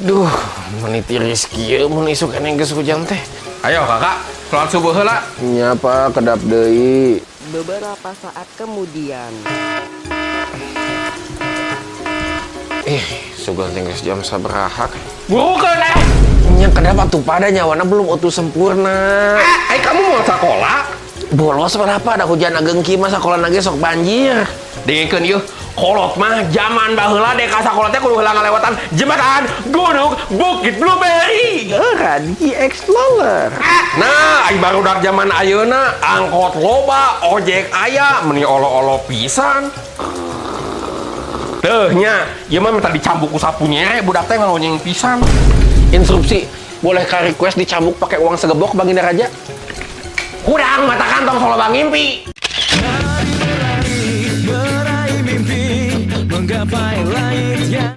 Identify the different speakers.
Speaker 1: Duh, meni tiris kieu mun isuk keneh geus hujan teh.
Speaker 2: Ayo, Kakak, sholat subuh heula.
Speaker 1: Nya, Pak, kedap deui.
Speaker 3: Beberapa saat kemudian.
Speaker 1: Ih, sugan teh geus jam sabaraha?
Speaker 2: Burukeun eh.
Speaker 1: Nya kedap atuh, pada nyawana belum utuh sempurna.
Speaker 2: Eh, kamu mau sekolah?
Speaker 1: Bolos berapa ada hujan ageng kieu mah sakola ge sok banjir.
Speaker 2: Dengekeun ieu, kolot mah zaman baheula dek ka sakola teh kudu heula ngalewatan jembatan, gunung, bukit blueberry.
Speaker 1: Eh, Radi Explorer.
Speaker 2: Nah, ai barudak zaman ayeuna angkot loba, ojek aya, meni olo-olo pisan. Teuh nya, ieu mah minta dicambuk ku sapu nyere, budak teh ngalonyeng pisan.
Speaker 1: Instruksi, bolehkah request dicambuk pakai uang segebok, Baginda Raja?
Speaker 2: Hudang mata kantong solo bang ngimpi.
Speaker 4: Meraih mimpi, menggapai langit yang